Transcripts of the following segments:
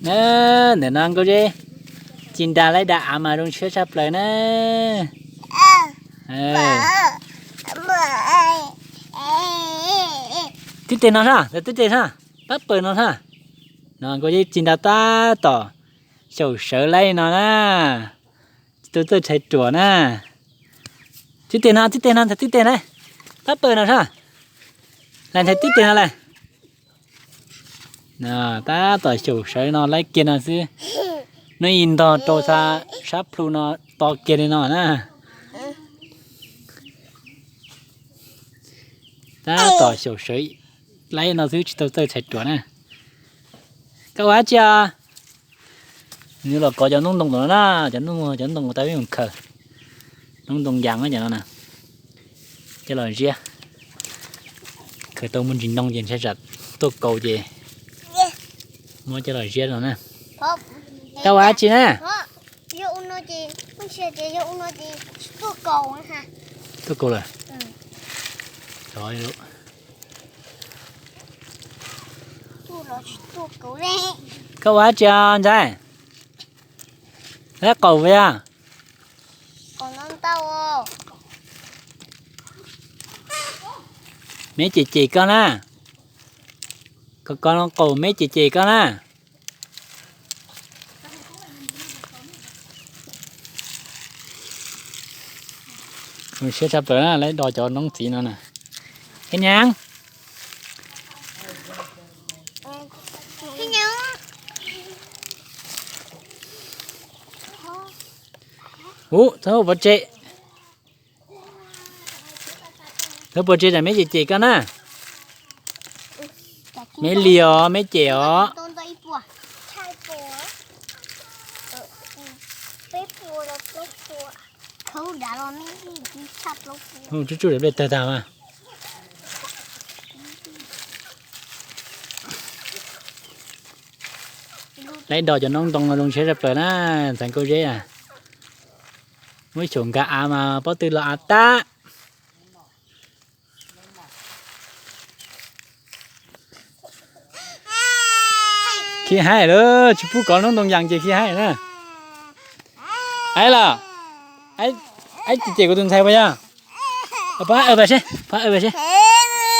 Na, ntawm no Nkauj Zeb ci nra laib da av mas zoo siab tshaj plaws na. Tib teg no sab, tib teg sab, pab pawg no sab. No Nkauj Zeb ci nra tab tom xyaum sawv laib no na. Tsis tau txawj tshais ruam na. Tib teg no, tib teg no, ntxhais tib teg na. Pab pawg no sab. Ntxhais tib teg no lawm. Tab tom xyaum sawv no laib kiag no xwb. Hnub ib ntog rau sab plhu no to kiag li no na. Tab tom xyaum sawv laib no xwb tsis tau txawj tshais ruam na. Koj ua dab tsi os? Nws los kov cov noob ntoo no na, cov noob, cov noob ntoo tau peb mus khaws. Noob ntoo yas cov no na, coj los ziab. Khaws tau muaj ntsis ntoo ces ntshai tsam tuaj kaus ces muab coj los ziab no na. Koj ua dab tsi na? Tuaj kaus lawm. Koj ua dab tsi ntxhais? Lab qaum puas yog? Meb cem cem koj na. Koj kov qaum meb cem cem koj na. Zoo siab tshaj plaws na, lawv do cov noob txiv no na. Khib nyav. Ub, txhob pov tseg. Txhob pov tseg tsam meb cem cem koj na. Meb li os, meb cem os. Tsuj tsuj pliaj tawg tag mas. Laib do cov noob ntoo no zoo siab tshaj plaws na, ntxhais Nkauj Zeb a. Muab xyaum nkag av mas pob tw los av tab. Khib haib lawm, tsis pub kov noob ntoo yas ces khib haib na. Aib los, aib cem kuv tus ntxhais puas yog? Pab aw seb, pab aw seb.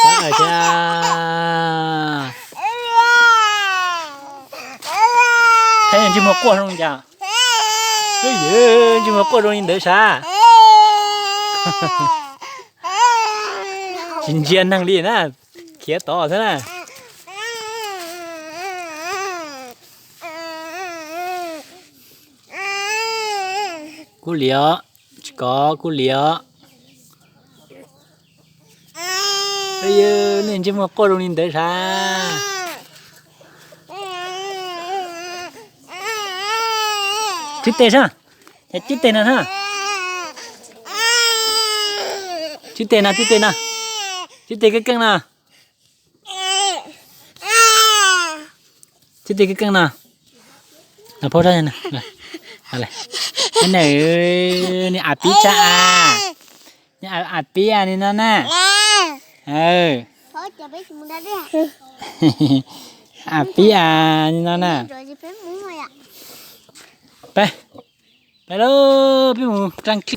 Pab aw seb. Thaij ntsej muag quaj zoo li cas? Ntsej muag quaj zoo li ntawd sav. Tsis ntsia neeg li na, khiav tod xwb na. Kuj liam, tsis kov kuj liam. Nej ntsej muag quaj zoo li ntawd sav. Tib teg sab, tib teg no na. Tib teg no, tib teg no. Tib teg keej keej no. Tib teg keej keej no. Nws av pib tshaj a, nws av pib a, nws no na. Av pib a, nws no na. Peb, peb lub, peb mus raa